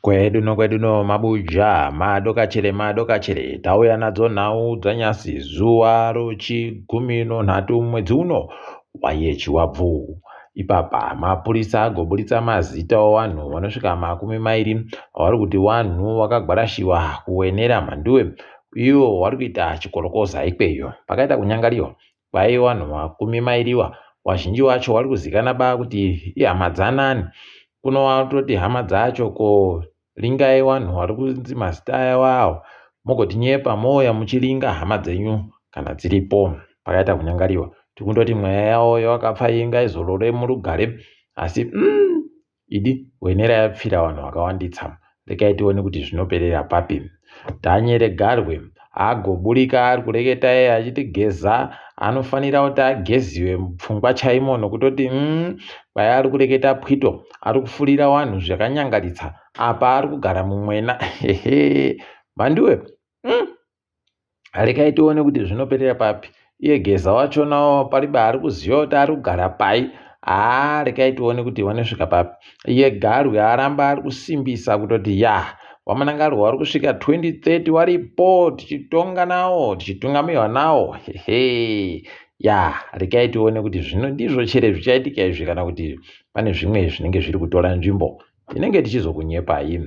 Kwedu nokwedu no mabuja madokachere madokachere tauya nadzo nhau dzanyasi zuva rochigumi nonhatu mwedzi uno wayechiwabvu. Ipapa mapurisa agoburitsa mazita owanhu wanosvika makumi mairi avari kuti wanhu wakagwarashiwa kuwenera mhanduwe iwo wari kuita chikorokoza ikweyo. Pakaita kunyangariwa kwaiva wanhu makumi mairiwa wazhinji wacho wari kuzikana ba kuti ihama dzanani kuno watoti hama dzacho ko ringai wanhu wari kunzi mazita aya awo mogotinyepa mouya muchiringa hama dzenyu kana dziripo. Pakaita kunyangariwa tikundoti mweya yawo yawakapfa iyi ngaizorore murugare asi Idi Wenera yapfira vanhu vakawanditsa. Rekai tione kuti zvinoperera papi. Daniel Garwe agoburika ari kureketa iye achiti Geza anofanira kuti ageziwe mupfungwa chaimo nokutoti kwai ari kureketa pwito ari kufurira vanhu zvakanyangaritsa apa ari kugara mumwena hehe mhanduwe. Rekai tione kuti zvinoperera papi. Iye Geza wachonawo paribe ari kuziva kuti ari kugara pai. Haa rekai tione kuti vanosvika papi. Iye Garwe aramba ari kusimbisa kutoti ya vaMnangagwa vari kusvika 2030 varipo tichitonga nawo tichitungamirwa nawo. Hehe ya rekai tione kuti zvino ndizvo chere zvichaitika izvi kana kuti pane zvimwe zvinenge zviri kutora nzvimbo. Tinenge tichizokunyepai.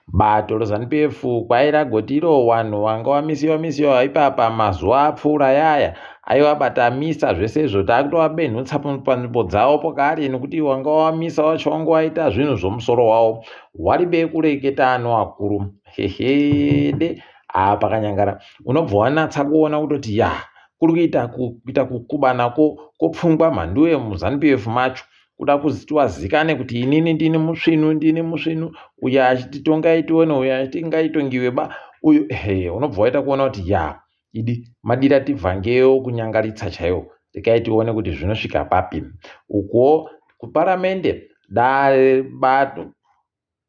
Bato reZanu-PF kwairagoti iro wanhu wanga wamisiwa misiwa ipapa mazuva apfuura yaya aiwa batamisa zvese izvo takutovabenhutsa panzvimbo dzavo pokare nekuti wanga wamisa wacho wanga waita zvinhu zvomusoro wavo waribe kureketa anoakuru hehede haa pakanyangara unobva wanatsa kuona kutoti ya kuri kuita kuita kukubana kwopfungwa mhanduwe muZanu-PF macho kuda kuti wazikane kuti inini ndini musvinu ndini musvinu uyo achiti tongai tione uyo achiti ngaitongiwe ba uyu he unobva waita kuona kuti ya idi madira tibvangeyo kunyangaritsa chaiwo rekai tione kuti zvinosvika papi ukuwo kuparamende dare bato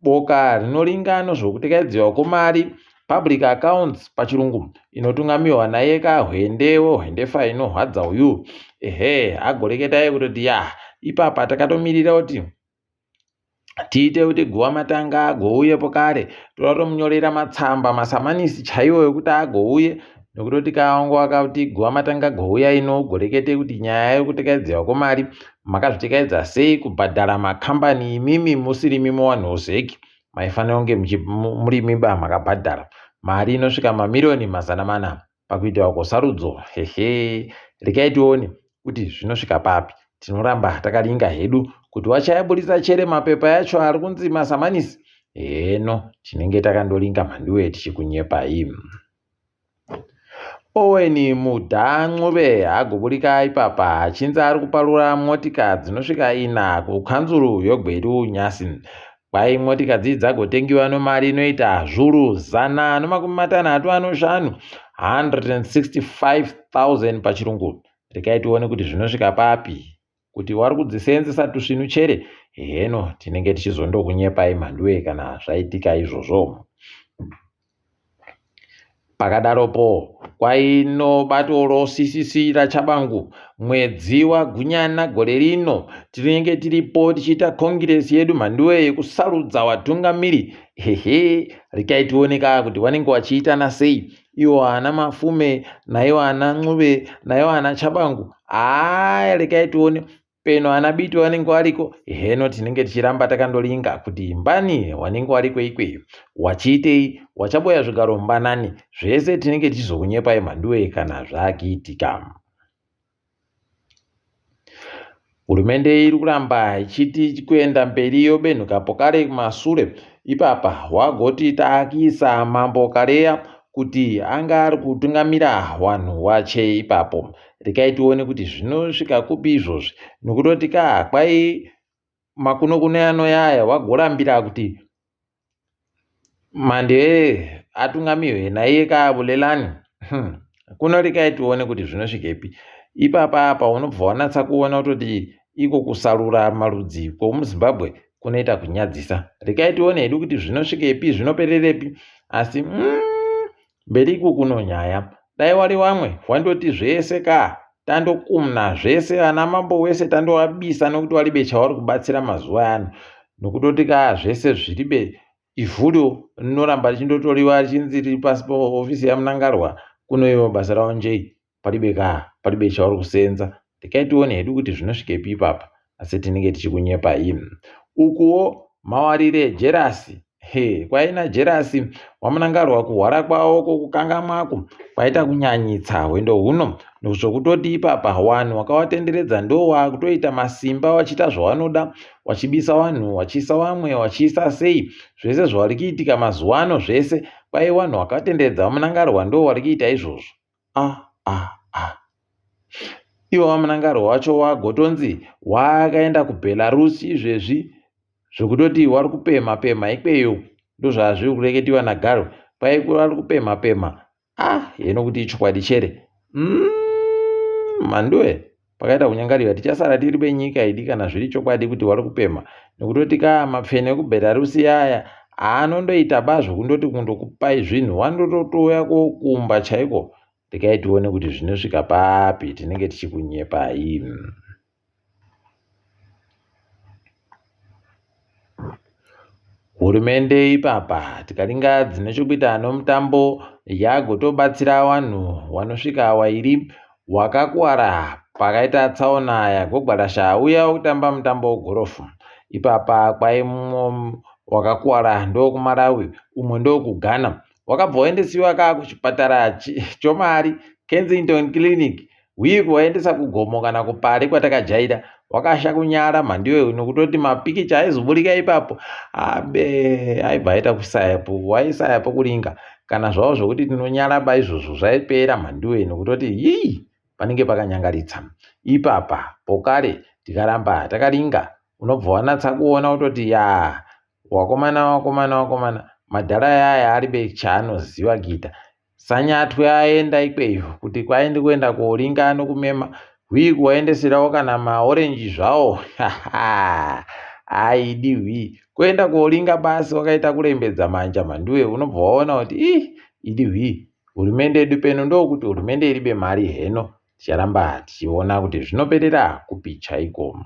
Boka rinoringa nezvekutekaidzirwa kwemari, Public Accounts pachirungu, inotungamirwa naiye Kahwende wehwendefa inorwadza uyu, ehe agoreketa iye kutoti yah ipapa takatomirira kuti tiite kuti Guvamatanga agouyepo kare toda kutomunyorera matsamba masamanisi chaiwo ekuti agouye Nokutoti kawangu wakati Guvamatanga gouya ino ugorekete kuti nyaya yekutekaidzirwa kwemari makazvitekaidza sei kubhadhara makambani imimi musiri mimi wanhu ZEC maifanira kunge muri miba makabhadhara mari inosvika mamiriyoni 400 pakuitiwa kwesarudzo hehe rekai tione kuti zvinosvika papi tinoramba takaringa hedu kuti wachayaburitsa chere mapepa yacho ari kunzi masamanisi heno tinenge takandoringa mhanduwe tichikunyepai. Owen Mudha Ncube agoburika ipapa achinzi ari kuparura motika dzinosvika ina kukanzuru yoGweru Nyasi. Kwai motika dzii dzagotengiwa nomari inoita zvuru 165, 165,000 pachirungu. Rekai tione kuti zvinosvika papi. Kuti wari kudziseenzesa tusvinu chere heno tinenge tichizondokunyepai mhanduwe kana zvaitika izvozvo. Pakadaropo kwaino bato roCCC raTshabangu mwedzi waGunyana gore rino tinenge tiripo tichiita kongiresi yedu mhanduwe yekusarudza watungamiri hehe rekai tione ka kuti wanenge wachiitana sei iwo ana Mafume naiwo ana Ncube naiwo ana Tshabangu haa rekai tione Peno ana Biti wanenge wariko heno tinenge tichiramba takandoringa kuti mbani wanenge wariko ikweyo wachiitei wachaboya zvigaro mbanani zvese tinenge tichizokunyepai mhanduwe kana zvakiitika. Hurumende iri kuramba ichiti kuenda mberi yobenhuka pokare kumasure ipapa wagoti taakisa mambo Kareya kuti anga ari kutungamira wanhu wache ipapo. Rekai tione kuti zvinosvika kupi izvozvi nokutoti ka kwai makunokuno anoyaya wagorambira kuti Mandevere atungamirwe naiye ka Bulelani Kuno rekai tione kuti zvinosvikepi ipapa apa unobva wanatsa kuona kutoti iko kusarura marudzi kwomuZimbabwe kunoita kunyadzisa rekai tione hedu kuti zvinosvikepi zvinopererepi asi Mberi iko kuno nyaya. Dai wari wamwe wandoti zvese ka tandokumna zvese ana mambo wese tandowabisa nokuti waribe chawari kubatsira mazuva ano. Nokutoti ka zvese zviribe ivhuro rinoramba richindotoriwa richinzi riri pasi pehofisi yaMnangagwa kuno ivo basa ravo njei paribe ka paribe chauri kusenza. Rekai tione hedu kuti zvinosvikepi ipapa asi tinenge tichikunyepai. Ukuwo mawarire jerasi he kwaina jerasi waMnangagwa kuhwara kwavo kukangamwako kwaita kunyanyitsa hwendo huno zvokutoti ipapa wanhu wakawatenderedza ndo wakutoita masimba wachiita zvawanoda wachibisa wanhu wachiisa wamwe wachiisa sei zvese zvavari kuitika mazuva ano zvese kwai wanhu wakatenderedza vaMnangagwa ndo wari kuita izvozvo ah ah ah ivo vaMnangagwa wacho wagotonzi wakaenda kuBelarus izvezvi zvekutoti wari kupemha pemha ikweyo ndozvazviri kureketiwa naGarwe kwai vari kupemha pemha ah heno kuti ichokwadi chere mhanduwe pakaita kunyangarira tichasara tiri benyika idi kana zviri chokwadi kuti wari kupemha nekutoti ka mapfene ekuBelarus aya haanondoita ba zvekundoti kundokupai zvinhu wanototouya kokumba chaiko rekai tione kuti zvinosvika papi tinenge tichikunyepai. Hurumende ipapa tikaringa dzine chokuita nomutambo yagotobatsira vanhu vanosvika wairi wakakuwara pakaita tsaona yagogwarasha uya wekutamba mutambo wegorofu ipapa kwai mumwe wakakuwara ndokuMalawi umwe ndokuGhana wakabva waendesiwa ka kuchipatara chomari Kensington Clinic huye kuvaendesa kugomo kana kupari kwatakajaira wakasha kunyara mhandiwe nokutoti mapikicha aizoburika ipapo abe aibva aita kusayapo waisaya pokuringa kana zvavo zvokuti tinonyara ba izvozvo zvaipera mhandiwe nokutoti yii panenge pakanyangaritsa ipapa pokare tikaramba takaringa unobva wanatsa kuona kutoti ya wakomana wakomana wakomana madhara ayaya aribe chaanoziva kuita Sanyatwe aenda ikweyo kuti kwaende kuenda koringa nokumema hwii kuwaendeserawo kana maorenji zvawo aidi hwii kuenda koringa basi wakaita kurembedza manja mhanduwe unobva waona kuti ih idi hwii hurumende yedu peno ndokuti hurumende iribe mari heno ticharamba tichiona kuti zvinoperera kupi chaiko.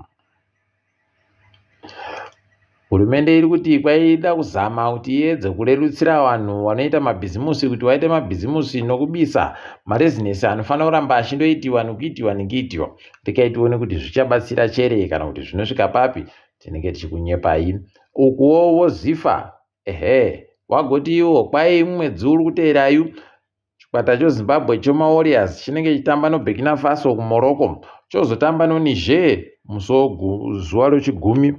Hurumende iri kuti kwaida kuzama kuti iedze kurerutsira vanhu vanoita mabhizimusi kuti vaite mabhizimusi nokubisa marezinesi anofanira kuramba achindoitiwa nekuitiwa nekuitiwa. Rekai tione kuti zvichabatsira chere kana kuti zvinosvika papi tinenge tichikunyepai. Ukuwo voZifa ehe wagoti iwo kwai mwedzi uri kuteerayu Chikwata cheZimbabwe chemaWarriors chinenge chichitamba noBurkina Faso kuMorocco chozotamba noNiger musi wezuva rechigumi.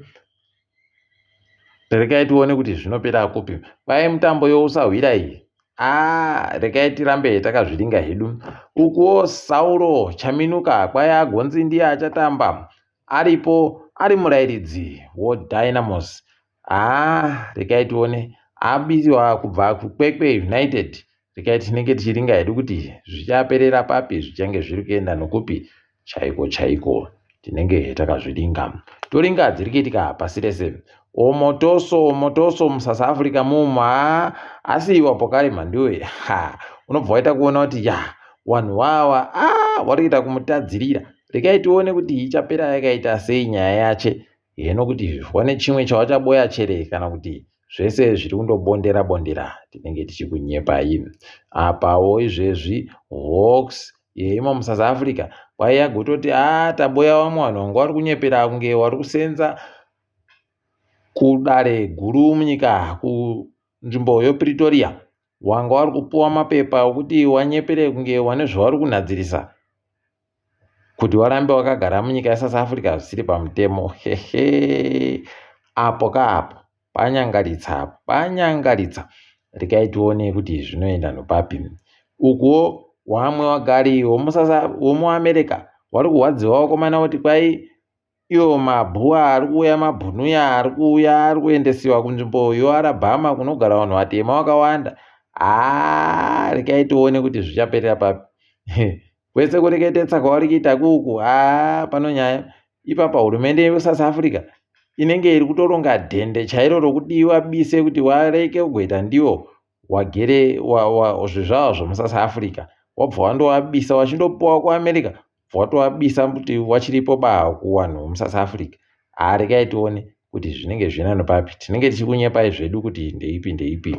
Regai tione kuti zvinopera kupi. Kwai mitambo yousahwira iyi aa regai tirambe takazviringa hedu. Ukuwo Sauro Chaminuka kwai agonzi ndiye achatamba aripo ari murairidzi woDynamos. Haa regai tione abisiwa kubva kuKwekwe United regai tinenge tichiringa hedu kuti zvichaperera papi zvichange zviri kuenda nokupi chaiko chaiko tinenge takazviringa toringa dziri kuitika pasi rese omotoso omotoso musouth Africa mumu haa asiiwa pokari mhanduwe ha unobva waita kuona kuti ya wanhu wawa a wari kuita kumutadzirira regai tione kuti ichapera yakaita sei nyaya yache heno kuti wane chimwe chawachaboya chere kana kuti zvese zviri kundobondera bondera tinenge tichikunyepai apawo izvezvi Hawks yeimo muSouth Africa kwaiya gototi a taboya vamwe vanhu vanga vari kunyepera kunge vari kusenza kudare guru munyika kunzvimbo yePretoria wanga vari kupuwa mapepa okuti wanyepere kunge wane zvavari kunhadzirisa kuti warambe wakagara munyika yeSouth Africa zvisiri pamutemo hehe apo kaapo panyangaritsa apo panyangaritsa regai tione kuti zvinoenda nopapi ukuwo wamwe wagari womuAmerica wari kurwadziwa wakomana kuti kwai Iwo mabhuwa ari kuuya mabhunuya ari kuuya ari kuendesiwa kunzvimbo yoAlabama kunogara vanhu vatema vakawanda. Haa regai tione kuti zvichaperera papi. Kwese kureketetsa kwavari kuita kuku haa pano nyaya. Ipapa hurumende yeSouth Africa inenge iri kutoronga dhende chairo rokuti ivabise kuti wareke kugoita ndiwo wagere zvezvavo zvemuSouth Africa wabva wandovabisa wachindopuwa kuAmerica watovabisa kuti wachiripo ba kuwanhu vemuSouth Africa. Haa regai tione. kuti zvinenge zvinano papi. Tinenge tichikunyepai zvedu kuti ndeipi ndeipi.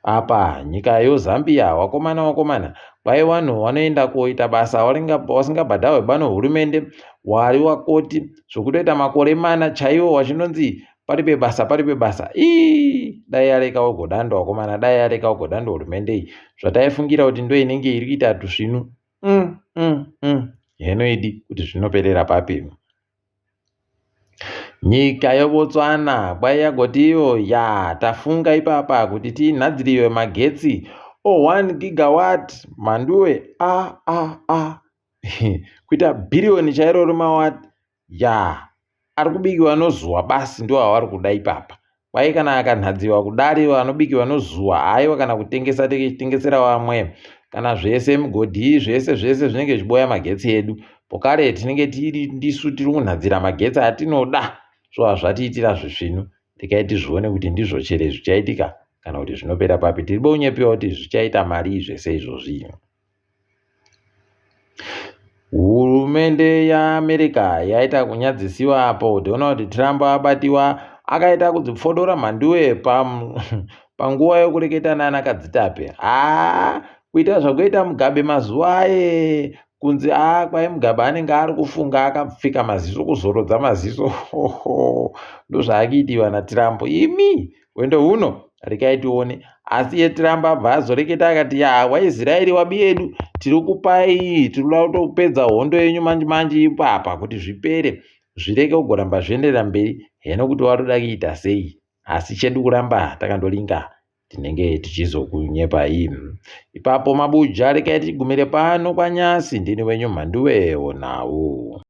Apa nyika yoZambia wakomana wakomana kwai vanhu vanoenda koita basa wasingabhadharwe pano hurumende wari wakoti zvokutoita makore mana chaiwo wachinonzi paribe basa paribe basa. Ii dai yareka ugodando wakomana dai yareka ugodando hurumende iyi zvataifungira kuti ndo inenge iri kuita tusvinu Heno idi kuti zvinoperera papi. Nyika yeBotswana kwai yagoti iyo ya tafunga ipapa kuti tinhadziriwe magetsi o 1 gigawatt mhanduwe a a a kuita bhiriyoni chairo remawati ya ari kubikiwa nozuva basi ndiwo avari kuda ipapa. Kwai kana akanhadziwa kudari anobikiwa nozuva haiwa kana kutengesa tengesera vamwe kana zvese migodhi zvese zvese zvinenge zvichiboya magetsi edu pokare tinenge tiri ndisu tiri kunhadzira magetsi atinoda so hazvatiitira zvisvinu regai tizvione kuti ndizvo chere zvichaitika kana kuti zvinopera papi tiri bonyepiwa kuti zvichaita mari zvese izvozvi. Hurumende yeAmerica yaita kunyadzisiwa apo Donald Trump abatiwa akaita kudzipfodora mhanduwe panguva yokureketa nana Kadzitape. Haa kuita zvakuita Mugabe mazuva aye kunzi aa kwai Mugabe anenge ari kufunga akapfika maziso kuzorodza maziso ndozvaakuitiwa naTrump. Imi hwendo huno rekai tione. Asi iye Trump abva azoreketa akati ya waIsraeri wabi yedu tiri kupai tiri kuda kutopedza hondo yenyu manje manje ipapa kuti zvipere zvireke kugoramba zvienderera mberi heno kuti waroda kuita sei asi chedu kuramba takandolinga tinenge tichizokunyepai ipapo mabuja rekai tigumire pano kwanyasi ndini wenyu mhanduwe wonawo.